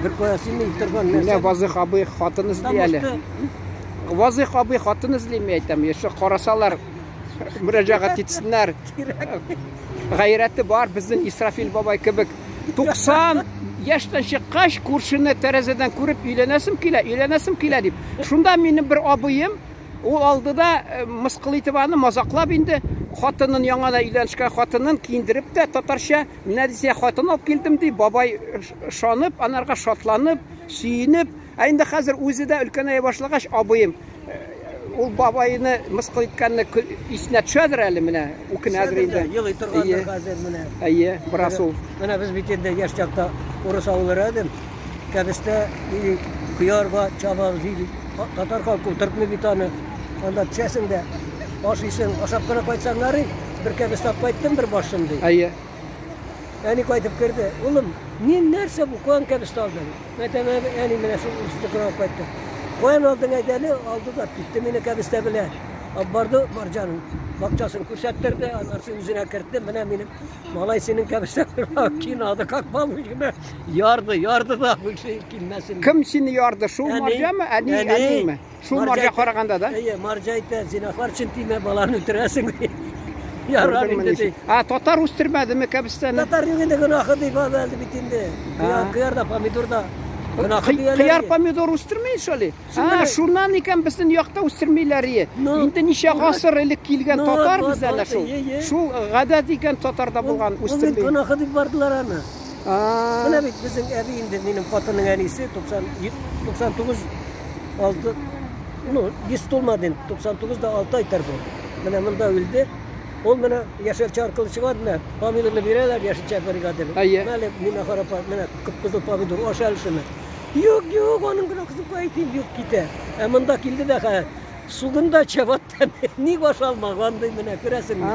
Бер кая сыймый торган Менә нәрсә. Вазых абый хатын эзли әле. Вазых абый хатын эзли, мин әйтәм. Яше карасалар, мөрәҗәгать итсеннәр. Гайрәте бар безнең Исрафил бабай кебек. 90 яшьтән чыккач, күршене тәрәзәдән күреп өйләнәсем килә, өйләнәсем килә дип. Шунда минем бер абыем, ул алды да мыскыл итеп аны мазаклап инде, хатынын яңа да өйләнешкән хатынын киендереп тә татарча, менә дисә хатын алып килдем ди, бабай ышанып, анарга шатланып, сөенеп, ә инде хәзер үзе дә өлкәнәя башлагач, абыем ул бабайны мыскыл иткәнне исенә төшәдер әле менә, үкенәдер инде. Елый торгандыр хәзер менә. Әйе, бераз ул. Менә без бит инде яшь чакта урыс авыллары идем. Кәбестә или кыярга чабабыз или татар халкы утыртмый бит аны. Анда төшәсең дә ашыйсың, ашап кына кайтсаң ярый, бер кәбестә алып кайттым, бер баш шундый. Әйе. Әни кайтып керде. Улым, ни нәрсә бу? Каян кәбестә алдың? Мен әйтәм, әни, менә шул урысныкын алып кайттым. Каян алдың әйт әле? Алды да китте мине кәбестә белән. Алып барды марҗаның бакчасын күрсәттерде, аннары үзенә кертте. Менә минем малай синең кәбестә кинады, как положено. Ярды, ярды да больше килмәсен. Кем сине ярды? Шул марҗамы, әни, әниме? Шул марҗа караганда да? Әйе, марҗа әйтә, зинахар өчен тимә, баланы үтерәсең ди. Ярар инде ди. А татар үстермәдеме кәбестәне? Татар юк инде гөнаһы ди, баба әле бит инде. Кыяр, кыяр да, помидор да. Гөнаһы дигәннәр. Кыяр, помидор үстерми шул. А, шуннан икән безнең якта үстермиләр. Инде ничә гасыр элек килгән татар бездә дә шул. Шул гадәт икән татарда булган үстерми. Ул гөнаһы дип бардылар аны. Менә бит безнең әби инде минем хатынның әнисе 90 99 6 ну, 100 тулмады инде, 99 да 6 ай торды. Менә монда үлде. Ул менә яшелчә аркылы чыга менә помидорны бирәләр яшелчә бригаданы. Менә Минахар апа, менә кып-кызыл помидор аша әле шуны. Юк, юк, аның гына кызып әйтим, юк китә. Ә монда килде дә хәзер сугын да чабат та ник ашалмаган ди менә күрәсеңме?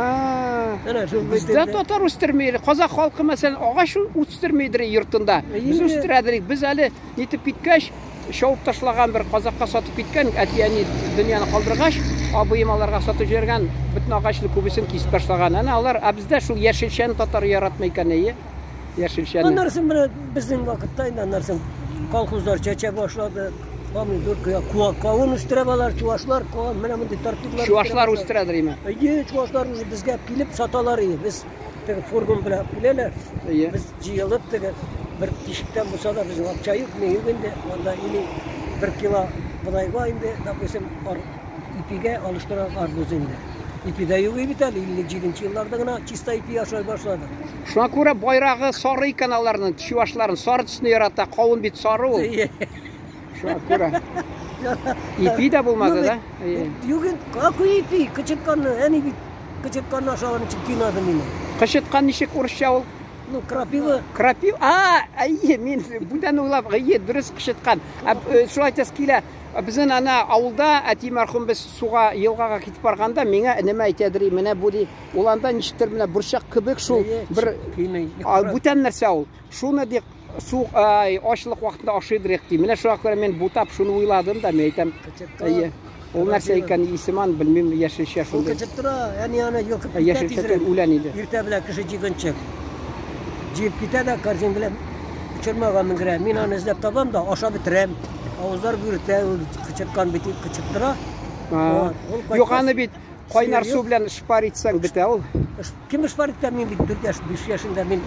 Менә шул Бездә татар үстерми, казах халкы мәсәлән агач үстермидер йортында. Без үстерәдер. Без әле нитеп киткәч, чабып ташлаган бер казакка сатып киткән, әти-әни дөньяны калдыргач, абыем аларга сатып җибәргән, бөтен агачны күбесен кисеп ташлаган. Әнә алар, ә бездә шул яшелчәне татар яратмый икән, әйе? Яшелчәне. Аннан соң менә безнең вакытта инде аннан соң колхозлар чәчә башлады. Помидор, кавын үстерә алар, чувашлар, кавын, менә мондый тартыклар. Чувашлар үстерәдер име? Әйе, чувашлар уже безгә килеп саталар иде. Без теге фургон белән киләләр. Әйе. Без җыелып теге бер тишектән булса да безнең акча юк, ни юк инде. Анда или бер кило бодайга инде, допустим, ипигә алыштыра арбуз инде. Ипи дә юк бит әле, 57 елларда гына чиста ипи ашай башлады. Шуңа күрә байрагы сары икән аларның, чувашларын сары төсне ярата, кавын бит сары ул. Шуңа күрә. Ипи дә булмады да? Юк инде, какой ипи? Кычытканны, әни бит кычытканны ашаган өчен кыйнады мине. Кычыткан ничек урысча ул? Ну, крапива. Крапива? А, әйе, мин бүтән уйлап, әйе, дөрес кычыткан. Ә, шулай әйтәсе килә. Безнең ана авылда әти мәрхүм без суга, елгага китеп барганда, миңа энемә әйтәдер, менә бу ди, ул анда ничектер менә борчак кебек шул бер бүтән нәрсә ул. Шуны ди, су ай, ачлык вакытында ашыйдыр ди. Менә шуңа күрә мин бутап шуны уйладым да, мин әйтәм. Әйе. Ул нәрсә икән, исемен белмим, яшелчә шундый. Ул кычыт тора, әни аны йолкып китә Яшелчә түгел, үлән иде. Иртә белән кеше җыйганчы. Җыеп китә дә корзин белән чормага менгерә. Мин аны эзләп табам да ашап бетерәм. Авызлар бүртә, ул кычыткан бит кычыт тора. Юк, аны бит кайнар су белән шпар итсәң бетә ул. Кем шпар итә? Мин бит 4 яшь, 5 яшендә мин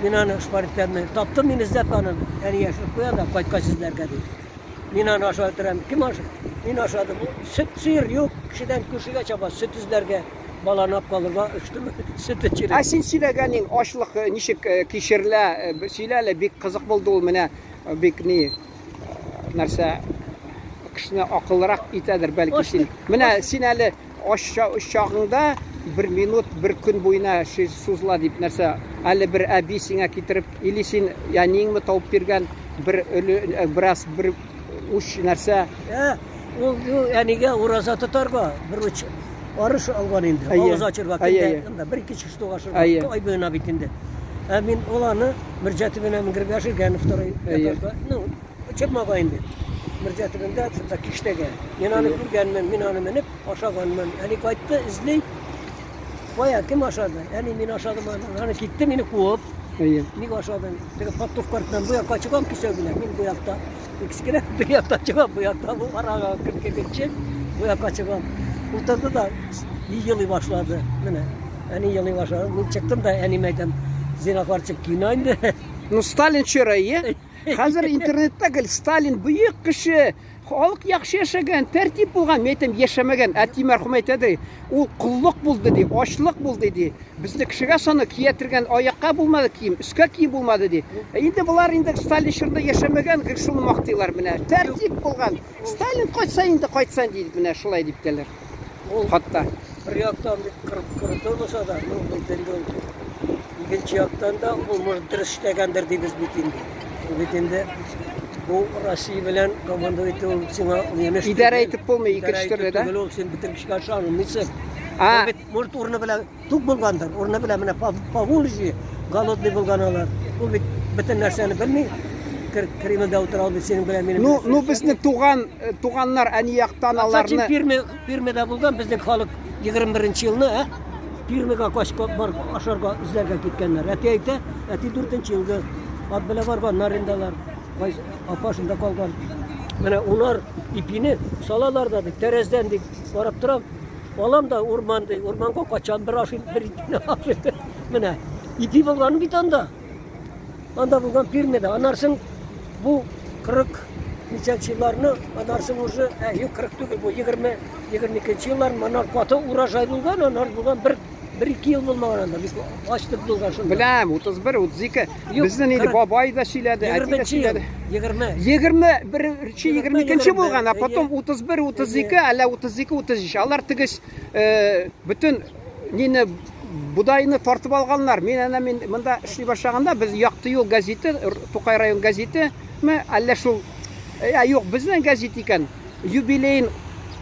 мин аны шпар итәм. Таптым мин эзләп аны. Әни яшереп куя да кайткач эзләргә дип. Мин аны ашап бетерәм. Кем ашый? Мин ашадым. Сөт сыер юк, кешедән күршегә чаба, сөт эзләргә, баланы алып калырга өштем, сөт эчереп. Ә син сөйләгәнең ачлык ничек кичерелә, сөйлә әле, бик кызык булды ул менә, бик ни нәрсә кешене акыллырак итәдер бәлки син. Менә син әле ач чагыңда бер минут, бер көн буена сузыла дип нәрсә, әле бер әби сиңа китереп, или син әниеңме табып биргән бер өле, бераз бер уч нәрсә. Ул әнигә ураза тотарга бер уч арыш алган инде. Авыз ачырга көндә, бер ике штук ашырга, ай буена бит инде. Ә мин ул аны Мөрҗә төбенә менгереп яшергән второй этажда. Ну, чыкмага инде. Мөрҗә төбендә, шунда киштәгә. Мин аны күргәнмен, мин аны менеп ашаганмын. Әни кайтты, эзли. Кая, кем ашады? Әни, мин ашадым аны. Аны китте мине куып. Әйе. Ник ашадың? Теге Паттовка артыннан бу якка чыгам кисәү белән. Мин бу якта кечкенә бу якта чыгам, бу якта бу арага кереп кергәнче бу якка чыгам. Утырды да елый башлады. Менә әни елый башлады. Мин чыктым да әниемә әйтәм, зинһар чык кино инде. Ну, Сталин чоры, е? Хәзер интернетта гел Сталин бөек кеше, халык яхшы яшәгән, тәртип булган, мин әйтәм, яшәмәгән. Әти мәрхүм әйтә ди, ул коллык булды ди, ачлык булды ди. Безне кешегә саны кия торган аякка булмады кием, өскә кием булмады ди. Ә инде болар инде Сталин чорында яшәмәгән, гел шуны мактыйлар менә. Тәртип булган. Сталин кайтса инде кайтса ди, менә шулай дип тәләр. Ул Хатта. бер яктан бик кырып булса да, ну, бит инде ул икенче яктан да ул может дөрес эшләгәндер дибез бит инде. Ул бит инде бу Россия белән команда итү ул сиңа уен эш Идарә түгел. итеп булмый Идарә икенче итү төрле, да? түгел ул, син бөтен кешегә ышанмыйсың. А. Ул бит может урыны белән тук булгандыр, урыны белән менә по Волжье голодный булган алар. Ул бит бөтен нәрсәне белми. Кремльдә утыра ул бит синең белән минем. Ну, белән ну сөйләшә. безнең туган туганнар әни яктан Аларны... аларны Пирме, Пирмедә булган безнең халык 21 елны, ә? Пирмега качып барып ашарга эзләргә киткәннәр. Әти әйтә, әти 4 елгы ат белән барганнар инде алар. Кайсы апа шунда калган. Менә унар ипине салалар да ди, тәрәздән дип карап торам. Алам да урман ди, урманга качам, бер ашыйм, бер ипине ашыйм. Менә ипи булган бит анда. Анда булган Пирмеда. Анарсын бу 40 ничәнче елларны, анарсын уже, ә, юк, 40 түгел, бу 20, 22 еллар, монар каты урожай булган, анар булган бер, бер ике ел булмаган анда, бик ачлык булган шунда. Беләм, 31, 32. Юк, Безнең инде 40. бабай да сөйләде, әти дә 20 ел, сөйләде. 20. 21 22 булган, а потом Әйе. 31, 32, әллә 32, 33. Алар тегес бөтен нине бодайны тартып алганнар. Мин әнә мин монда эшли башлаганда без Якты юл газеты, Тукай район газеты, ме әллә шул ә, юк, безнең газет икән. Юбилейын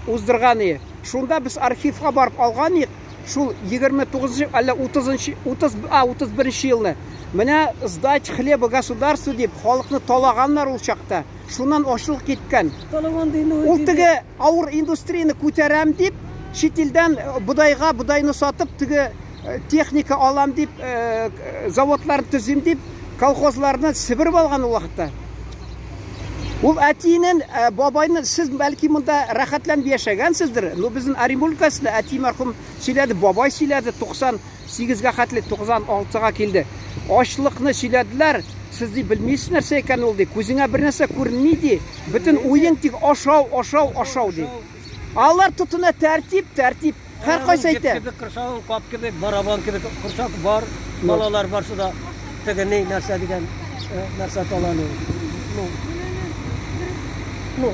уздырган иде. Шунда без архивка барып алган идек. Шул 29 әллә 30 30 а 31 елны. Менә сдать хлеба государству дип халыкны талаганнар ул чакта. Шуннан ачлык киткән. Талаган ди, ну, Ул диде. теге авыр индустрияне күтәрәм дип, чит илдән бодайга бодайны сатып теге техника алам дип, заводларны төзим дип, колхозларны сибереп алган ул вакытта. Ул әтинең, бабайның, сез бәлки монда рәхәтләнеп яшәгәнсездер. Но безнең Оренбург өлкәсендә әти мәрхүм сөйләде, бабай сөйләде, 98-гә хәтле 96-га килде. Ачлыкны сөйләделәр. Сез ди белмисез нәрсә икән ул ди. Күзеңә бер нәрсә күренми ди. Бөтен уен тик ашау, ашау, ашау ди. Алар тотына тәртип, тәртип. Һәр кайсы Җеп әйтә. Кебек корсагың кап кебек, барабан кебек корсак бар, балалар барсы да теге ни нәрсә дигән нәрсә талану. Ну, ну,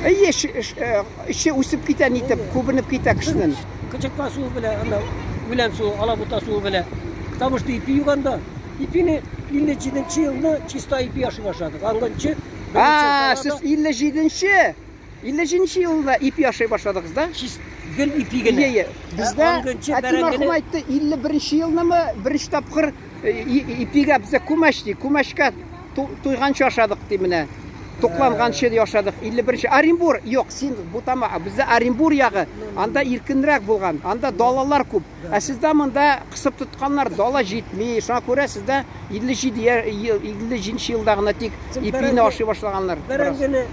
Әйе, эше үсеп китә, нитеп, күбенеп китә кешенең. Кычытма суы белән, анда үлән суы, алабута суы белән. Потому что ипи юганда, ипине 57 елны чиста ипи ашый башладык. Аңганчы А, сез 57-нче, 57 елда ипи ашый башладыгыз да? чист гел ипи генә. Ие, ие. Бездә Аңганчы әти мәрхүм бәрәңгене әйтте, 51 елнымы беренче тапкыр ипигә бездә күмәч ди, күмәчкә туйганчы ашадык ди менә. Тукланганчы ди ашадык. 51 Оренбур, юк, син бутама, бездә Оренбур ягы, анда иркенрәк булган, анда далалар күп. Ә сездә монда кысып тотканнар, дала җитми. Шуңа күрә сездә 57 ел, 57 елда гына тик Син ипине бәрәңге- ашый башлаганнар. Бераз. Бәрәңгене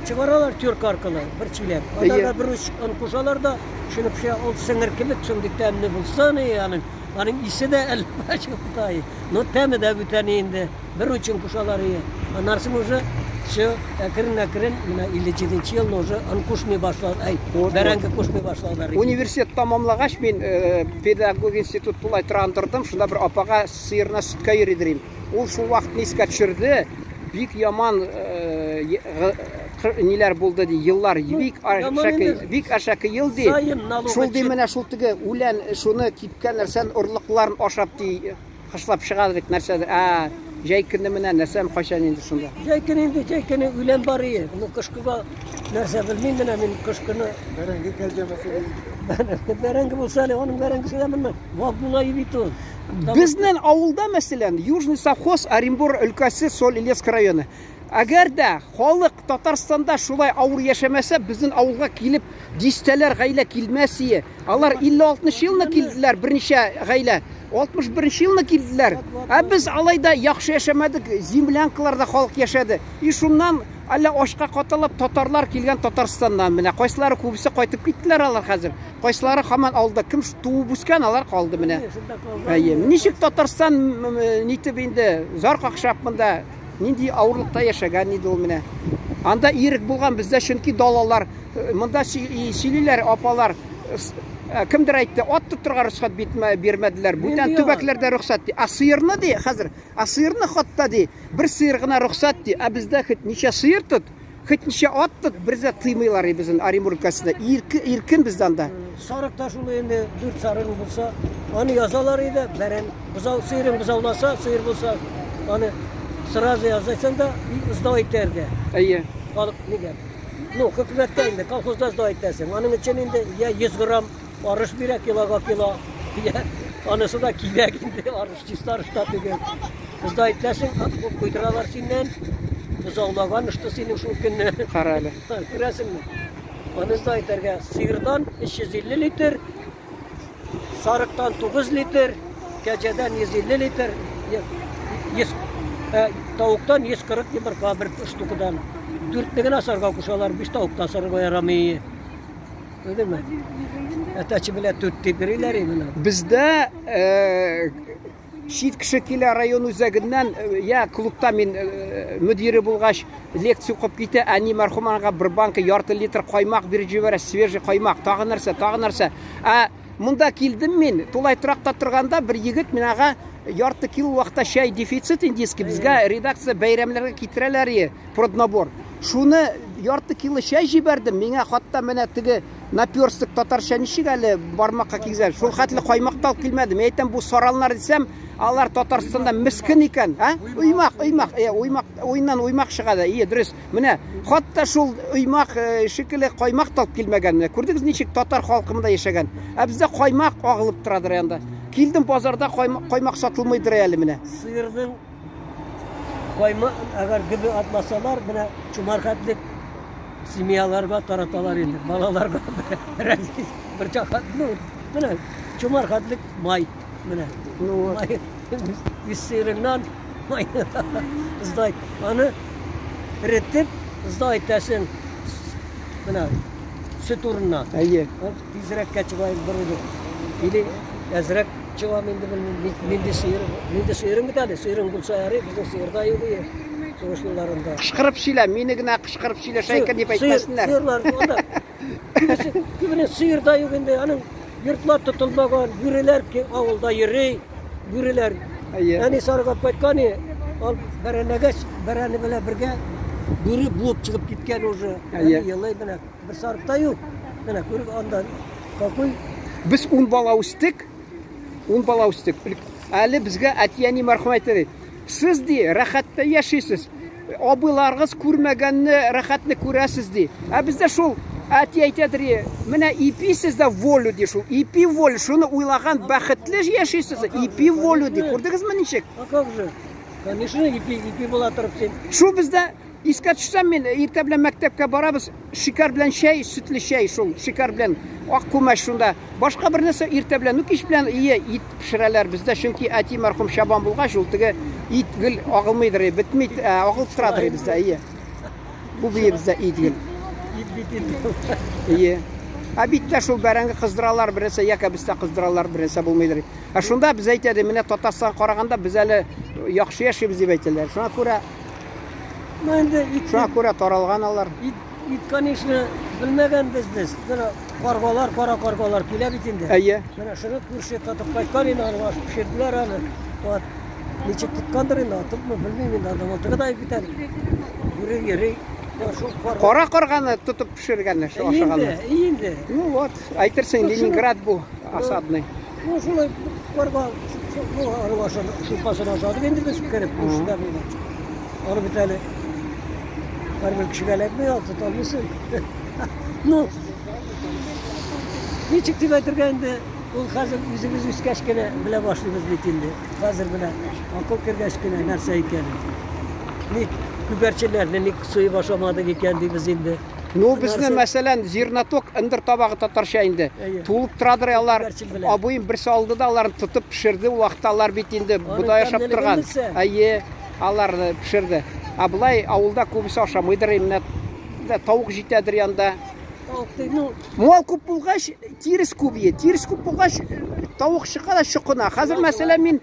чыгаралар тюрк аркылы, бер чиләк. Әйе. Аларга бер уч он кушалар да, шуны пешә, ул сеңер кебек шундый тәмле булса, ни, аның исе дә әллә чыктай. Но тәме дә бүтән инде. Бер уч он кушалар ие. Аннан соң уже все әкрен-әкрен менә 57 елны уже он кушмый башлады. Әй, Вот, бәрәңге кушмый башладылар. Университет тамамлагач мин педагог институт тулай торган тордым. Шунда бер апага сыерына сөткә йөридер идем. Ул шул вакытны искә төшерде. Бик яман ниләр булды ди, еллар, Ну, бик яман әшәке, инде. бик әшәке ел ди. Заем налог Шул ди өчен. менә шул теге үлән, шуны кипкән нәрсәнең орлыкларын ашап ди, кышлап чыга дик нәрсәдер. А, җәй көне менә нәрсәм кайчан инде шунда. Җәй көне инде, җәй көне үлән бар ие. Ну, кышкыга нәрсә белмим менә мин кыш көне. Бәрәңге кәлҗәмәсе. Бәрәңге булса әле, аның бәрәңгесе дә менә вак була бит ул. Безнең авылда, мәсәлән, Южный совхоз, Оренбур өлкәсе, Соль-Илецк районы. Әгәр дә халык Татарстанда шулай авыр яшәмәсә, безнең авылга килеп дистәләр гаилә килмәс ие. Алар 56 елны килделәр, берничә гаилә. 61 елны килделәр. Ә без алай да яхшы яшәмәдек, землянкаларда халык яшәде. И шуннан әллә ашка каталап татарлар килгән Татарстаннан. Менә кайсылары күбесе кайтып киттеләр алар хәзер. Кайсылары һаман авылда кем туып үскән, алар калды менә. Әйе. Ничек Татарстан нитеп инде зар какшап монда нинди авырлыкта яшәгән иде ул менә. Анда ирек булган, бездә чөнки далалар. Монда сөйлиләр апалар. Кемдер әйтте, ат тотырга рөхсәт бирмәделәр. Бүтән төбәкләрдә рөхсәт ди. Ә сыерны ди хәзер, ә сыерны хатта ди, бер сыер гына рөхсәт ди. Ә бездә хоть ничә сыер тот, хоть ничә ат тот, берзе тыймыйлар безнең Оренбург өлкәсендә. Иркен бездә анда. Сарык та шул инде, 4 сарыгың булса, аны язалар иде, бәрән, бозау, сыерың бозауласа, сыер булса, аны сразу язасың да, сдавай итәргә. Әйе. Халык нигә? Ну, хөкүмәткә инде, колхозда сдавай итәсең. Аның өчен инде я 100 грамм арыш бирә килога кило, я анысы да кибәк инде, арыш чиста арыш та түгел. Сдавай итәсең, куйдыралар синнән. Бозаулаган что синең шул көнне. Кара әле. Күрәсеңме? Аны сдавай итәргә сыердан 350 литр, сарыктан 9 литр, кәҗәдән 150 литр, тавыктан 140 йомырка бер штукадан. 4-не генә сарга кушалар, 5 тавыкта сарга ярамый. Күрдеңме? Әтәче белән 4 дип йөриләр именно. Бездә чит кеше килә район үзәгеннән, я клубта мин мөдире булгач лекция укып китә, әни мәрхүм аңа бер банка ярты литр каймак биреп җибәрә, свежий каймак, тагы нәрсә, тагы нәрсә. Ә монда килдем мин, тулай торакта торганда бер егет мин ага ярты кило вакытта чәй дефицит индийский, безгә редакция бәйрәмнәргә китерәләр ие, проднабор. Шуны ярты кило чәй җибәрдем, миңа хатта менә теге наперсток татарча ничек әле бармакка кигезә, шул хәтле каймак та алып килмәде. Мин әйтәм, бу саралнар дисәм, алар Татарстанда мескен икән, а? Уймак, уймак, уймак, уйннан уймак чыга да, ие, дөрес. Менә хатта шул уймак шикелле каймак та алып килмәгән. Менә күрдегез ничек татар халкы монда яшәгән. Ә бездә каймак агылып торадыр янда. Килдем базарда каймак сатылмыйдыр әле менә. Сыерның каймак, әгәр гөбе атмасалар, менә чумар хәтлек семьяларга тараталар инде, балаларга бер чакат, ну, менә чумар хәтлек май, менә. Ну, май, үз сыерыңнан май сдай. Аны эретеп, сдай итәсең, менә сөт урынына. Әйе. Тизрәккә чыга бер үзе. Или әзрәк чыгам инде, белмим, нинди сыер, нинди сыерың бит әле, сыерың булса ярый, безнең сыер да юк ие. Сугыш елларында. Кычкырып сөйлә, мине генә кычкырып сөйләшә икән дип әйтмәсеннәр. Сыерлар анда. Күбесе сыер да юк инде, аның йортлар тотылмаган, бүреләр авылда йөри, бүреләр. Әни сарык кайткан, ал бәрәнәгәч, бәрәне белән бергә бүре буып чыгып киткән уже. Әни елый менә, бер сарык та юк. Менә күреп анда какой. Без 10 бала үстек. 10 бала үстек. Әле безгә әти-әни мәрхүм әйтте, сез ди, рәхәттә яшисез. Абыйларыгыз күрмәгәнне, рәхәтне күрәсез ди. Ә бездә шул әти әйтәдер, менә ипи сездә волю ди шул. Ипи волю, шуны уйлаган бәхетле яшисез. Ипи волю ди. Күрдегезме ничек? А как же? Конечно, ипи, ипи була торып син. Шул бездә искә төшсәм мин иртә белән мәктәпкә барабыз, шикәр белән чәй, сөтле чәй шул, шикәр белән ак күмәч шунда. Башка бер нәрсә иртә белән, ну кич белән ие ит пешерәләр бездә, чөнки әти мәрхүм чабан булгач, ул теге ит гел агылмыйдыр, бетми, агылып торадыр бездә, ие. Бу бездә ит гел. Ит бит инде. Ие. Ә бит тә шул бәрәңге кыздыралар, бер нәрсә, яки бездә кыздыралар, бер нәрсә булмыйдыр. Ә шунда без әйтәде, менә Татарстанга караганда без әле яхшы яшибез дип әйтәләр. Шуңа күрә Ну, инде ит, шуңа күрә таралган алар. Ит, ит, конечно, белмәгән без. Менә каргалар, кара каргалар килә бит инде. Әйе. Менә шуны күрше тотып кайткан инде, аны ашып пешерделәр аны. Вот. Ничек тоткандыр инде, атыпмы, белмим инде, анда мылтыгы да бит әле. Бүре йөри. Шул карга. Кара карганы тотып пешергәнне, шул ашаганны. Инде, инде. Ну вот, әйтерсең, Ленинград бу, осадный. Ну, шулай карга, ну, аны ашады, шулпасын ашадык инде без кереп, күршедә булгач. Аны бит әле һәрбер кешегә эләкми, ул тота алмыйсың. Ну, ничек дип әйтергә инде, ул хәзер үзебез үскәч кенә белә башлыйбыз бит инде. Хәзер менә акыл кергәч кенә нәрсә икәнен. Ник күгәрченнәрне ник суеп ашамадык икән дибез инде. Ну, безне, мәсәлән, зерноток ындыр табагы татарча инде. Тулып торадыр алар. Абыем берсе алды да аларны тотып пешерде. Ул вакытта алар бит инде бодай ашап торган. Әйе, аларны пешерде. Ә болай авылда күбесе ашамыйдыр, менә тавык җитәдер янда. Мал күп булгач, тирес күп ие. Тирес күп булгач, тавык чыга да чокына. Хәзер, мәсәлән, мин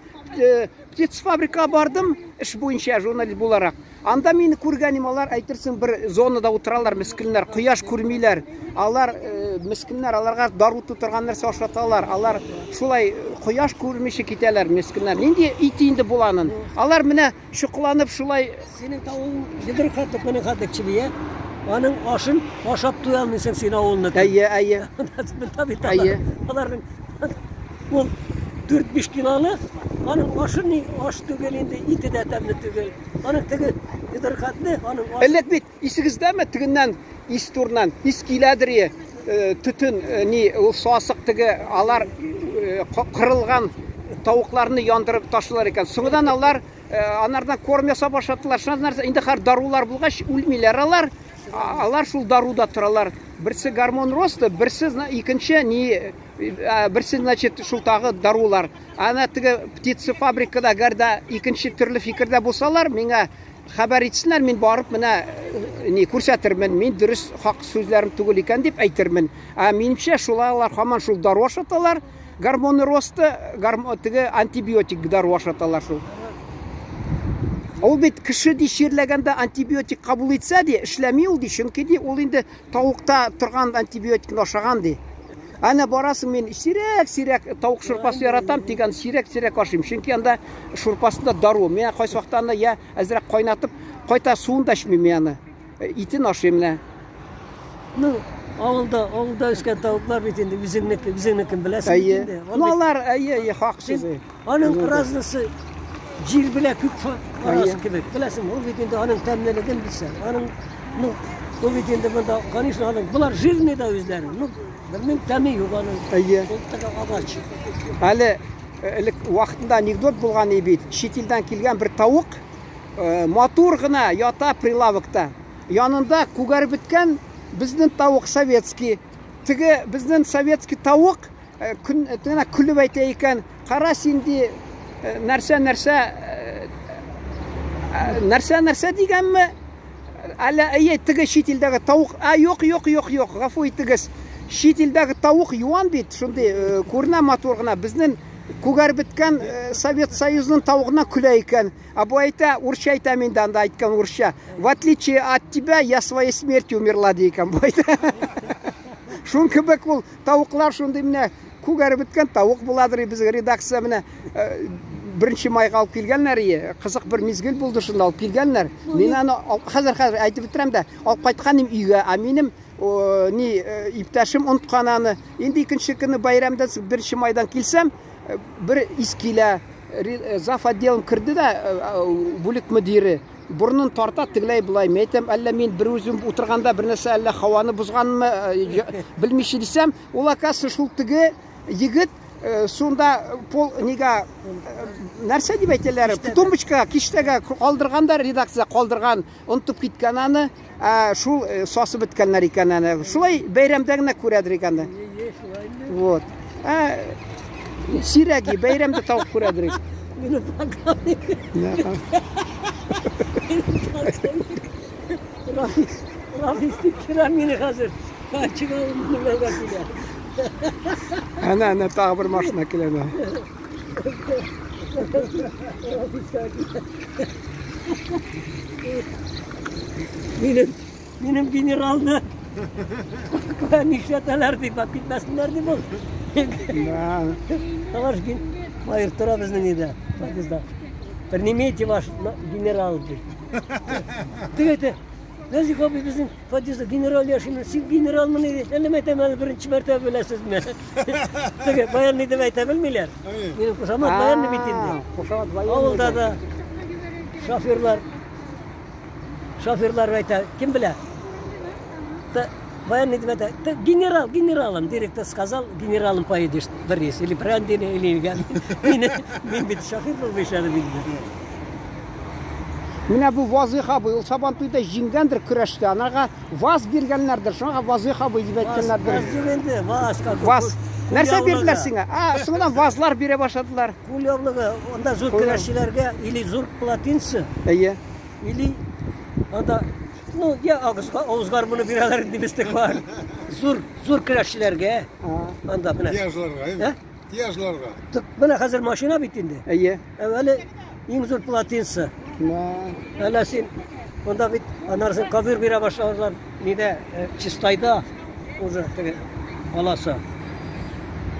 птицефабрикага бардым, эш буенча журналист буларак. Анда мине күргәнем алар, әйтерсең, бер зонада утыралар, мескеннәр, кояш күрмиләр. Алар мескеннәр, аларга дару тутырган нәрсә ашаталар. Алар шулай кояш күрмичә китәләр, мескеннәр. Нинди ит инде буланын? Алар менә чокыланып шулай. Синең тавыгың йодрык хәтлек, моның хәтлек чебия. Аның ашын ашап туя алмыйсың син авылны. Әйе, әйе. Әйе. Аларның ул 4-5 килолы, аның ашы ни аш түгел инде, ите дә тәмле түгел. Аның теге йодрык хәтле, аның аш. Элек бит исегездәме тегеннән ис турыннан ис киләдер, төтен ни ул сасык теге алар кырылган тавыкларны яндырып ташлар икән. Соңдан алар анардан корм ясап ашаттылар. Шуннан нәрсә инде хәр дарулар булгач үлмиләр алар. Алар шул даруда торалар. Берсе гормон роста, берсе икенче ни, берсе значит шул тагы дарулар. Ана теге птицефабрикада әгәр дә икенче төрле фикердә булсалар, миңа хәбәр итсеннәр, мин барып менә ни күрсәтермен, мин дөрес хак сүзләрем түгел икән дип әйтермен. Ә минемчә шулай алар һаман шул дару ашаталар. Гормоны роста, теге антибиотик дару ашаталар шул. Ул бит кеше ди чирләгәндә антибиотик кабул итсә ди, эшләми ул ди, чөнки ди ул инде тавыкта торган антибиотикны ашаган ди. Әнә барасың, мин сирәк-сирәк тавык шурпасы яратам, тик аны сирәк-сирәк ашыйм, чөнки анда шурпасында дару. Мин кайсы вакытта аны я әзрәк кайнатып, кайта суын да эчмим мин аны. Итен ашыйм менә. Ну, авылда үскән тавыклар бит инде үзеңнеке, үзеңнекен беләсең бит инде. Ну, алар, әйе, әйе, хак сүз. Аның разнысы җир белән күк арасы кебек. Беләсең, ул бит инде аның тәмлелеген белсәң, аның, ну, ул бит инде монда, конечно, аның, болар жирный да үзләре. Ну, белмим, тәме юк аның. Әйе. Ул теге агач. Әле элек вакытында анекдот булган иде бит. Чит илдән килгән бер тавык матур гына ята прилавокта. Янында күгәреп беткән безнең тавык советский. Теге безнең советский тавык көн тегенә көлеп әйтә икән, кара син ди, нәрсә, нәрсә, нәрсә, нәрсә дигәнме? Әллә, әйе, теге чит илдәге тавык, а, юк, юк, юк, юк, гафу итегез. Чит илдәге тавык юан бит, шундый күренә матур гына. Безнең күгәреп беткән Совет Союзының тавыгына көлә икән. А бу әйтә, урысча әйтәм инде, анда әйткән урысча. В отличие от тебя, я своей смертью умерла, ди икән бу әйтә. Шун кебек ул тавыклар шундый менә күгәреп беткән тавык буладыр, безгә редакция менә 1 майга алып килгәннәр ие. Кызык бер мизгел булды шунда алып килгәннәр. Мин аны хәзер әйтеп бетерәм дә, алып кайткан идем өйгә, ә минем ни иптәшем оныткан аны. Инде икенче көнне бәйрәмдән соң 1 майдан килсәм, бер ис килә. Зав отделом керде дә, бүлек мөдире борынын тарта тегеләй болай. Мин әйтәм, әллә мин бер үзем утырганда бер нәрсә әллә һаваны бозганмы, белмичә дисәм, ул оказывается шул теге егет сунда пол нигә нәрсә дип әйтәләр, тумбочкага, киштәгә калдыргандар, редакция калдырган, онытып киткән аны, шул сасып беткәннәр икән аны. Шулай бәйрәмдә генә күрәдер икән аны. Вот. Сирәги бәйрәмдә тавык күрәдер икән. Мине полковник. Рафис дип керә мине хәзер. Чыга мине килә. Әнә, әнә тагы бер машина килә әнә. Минем генералны нишләтәләр дип, алып китмәсеннәр дип ул. Алар майыр тора безнең өйдә, подъездда. Принимайте ваш генерал дип. Теге әйтә, Нәзих абый безнең подъездда генерал яши, син генералмы ни? Әллә әйтәм, әле беренче мәртәбә беләсезме? Теге баян ни дип әйтә белмиләр. Минем кушамат баянны бит инде. Кушамат баян. Авылда да шоферлар әйтә, кем белә? Баян ни дип әйтә? Генерал, генералым, директор сказал, генералым поедешь бер рейс, или брандини, или мин бит шофер булып эшләдем инде. Менә бу Вазыйх абый, ул Сабантуйда җиңгәндер көрәштә. Анарга ваз биргәннәрдер, шуңа Вазыйх абый дип әйткәннәрдер. Ваз юк инде, ваз как. Ваз. Нәрсә бирделәр сиңа? А, соңыннан вазлар бирә башладылар. Кул яулыгы, анда зур көрәшчеләргә или зур полотенце. Әйе. Или анда, ну, я авыз, авыз гармуны бирәләр инде бездә. Зур, зур көрәшчеләргә. Анда менә. Тияжларга, Тияжларга. Менә хәзер машина бит инде. Әйе. Әвәле иң зур полотенце. Әллә син монда бит анарсын ковер бирә башладылар. Нидә, Чистайда уже теге аласы.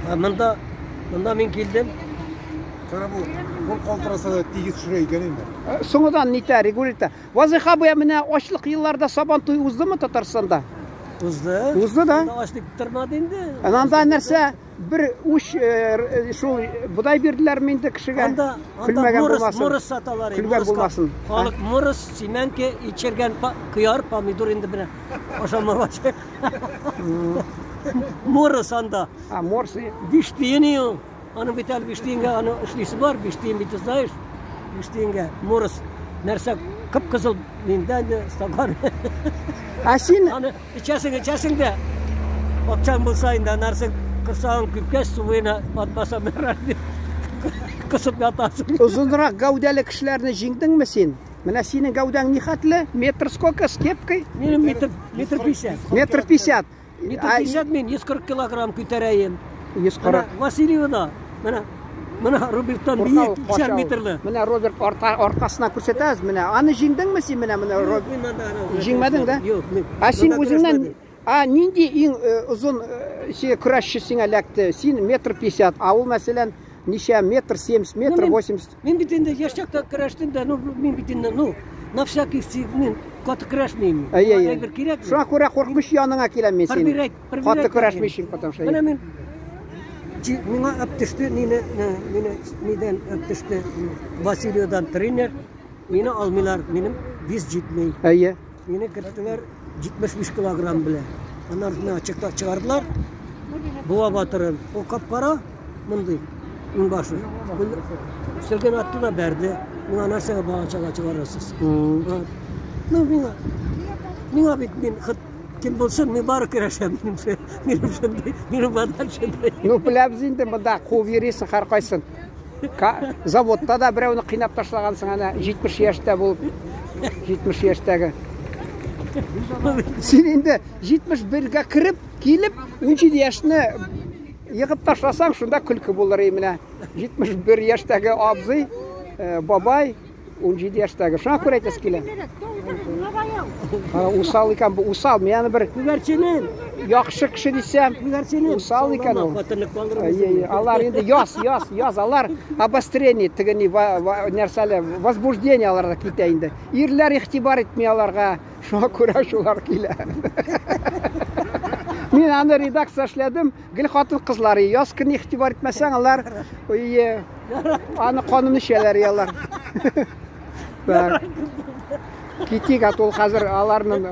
Ә монда, монда мин килдем. Кара бу, кул калтыраса да тигез төшерә икән инде. Соңыдан нитә, регулита. Вазыйх абый, менә ачлык елларда Сабан туе уздымы Татарстанда? Узды. Узды да. Монда ачлык тормады инде. Анда нәрсә, бер уч шул бодай бирделәрме инде кешегә? Анда, анда Көлмәгән морос, булмасын. морос саталар. Көлгән булмасын. Халык морос, симәнке, ичергән кыяр, помидор инде менә ашамагач. Морос анда. А, морс. 5 тиен ул. Аның бит әле 5 тиенгә аны эшлисе бар, 5 тиен бит знаешь. 5 тиенгә морос нәрсә кып-кызыл миндә инде стакан. А син Аны эчәсең, эчәсең дә акчаң булса инде нәрсә кырсаң күпкәч суына батмаса ярар дип кысып ятасың. Озынрак гәүдәле кешеләрне җиңдеңме син? Менә синең гәүдәң нихәтле? Метр сколько с кепкой? Минем метр, метр пятьдесят. Метр пятьдесят. Метр пятьдесят мин 140 килограмм күтәрәем. 140. Васильевна, менә менә Роберттан биек, 2 метрлы. Менә Роберт аркасына күрсәтәбез, менә. Аны җиңдеңме син менә менә Роберт? Җиңмәдең дә? Юк, мин. А син үзеңнән а нинди иң озын көрәшче сиңа эләкте? Син метр пятьдесят, а ул мәсәлән ничә метр семьдесят, метр восемьдесят. Мин бит инде яшь чакта көрәштем дә, ну мин бит инде, ну, на всякий мин каты көрәшмим. Әйе, әйе. Шуңа күрә куркмыш яныңа киләм мин синең. Каты көрәшмисең, потому что. Менә мин миңа әп төште, мине мине нидән әп төште? Васильевдан тренер. Мине алмыйлар, минем вес җитми. Әйе. Мине керттеләр 75 килограмм белән. Аннан менә чыгардылар. Буа батырын. Ул кап-кара мондый иңбашы. Сөлген атты да бәрде. Миңа нәрсәгә бала-чага чыгарасыз? Ну, миңа миңа бит мин хыт кем булсын, мин бары көрәшәм. Минем шундый, минем бадан шундый. Ну, беләбез инде монда куып йөрисең һәркайсын. Заводта да берәүне кыйнап ташлагансың әнә 70 яшьтә булып, 70 яшьтәге. Син инде 71-гә кереп, килеп, 17 яшьне егып ташласаң, шунда көлке булыр менә. 71 яшьтәге абзый, бабай, 17 яшьтәге. Шуңа күрә әйтәсе килә. Усал икән бу, усал. Мин аны бер Күгәрченем. Яхшы кеше дисәм, Күгәрченем. Усал икән ул. Алар инде яз, яз, яз, алар обострение, теге ни нәрсәле, возбуждение аларда китә инде. Ирләр игътибар итми аларга, шуңа күрә шулар килә. Мин аны редакция эшләдем, гел хатын-кызлар, яз көне игътибар итмәсәң, алар аны канын эчәләр алар. Так. Китик, а то ул хәзер аларның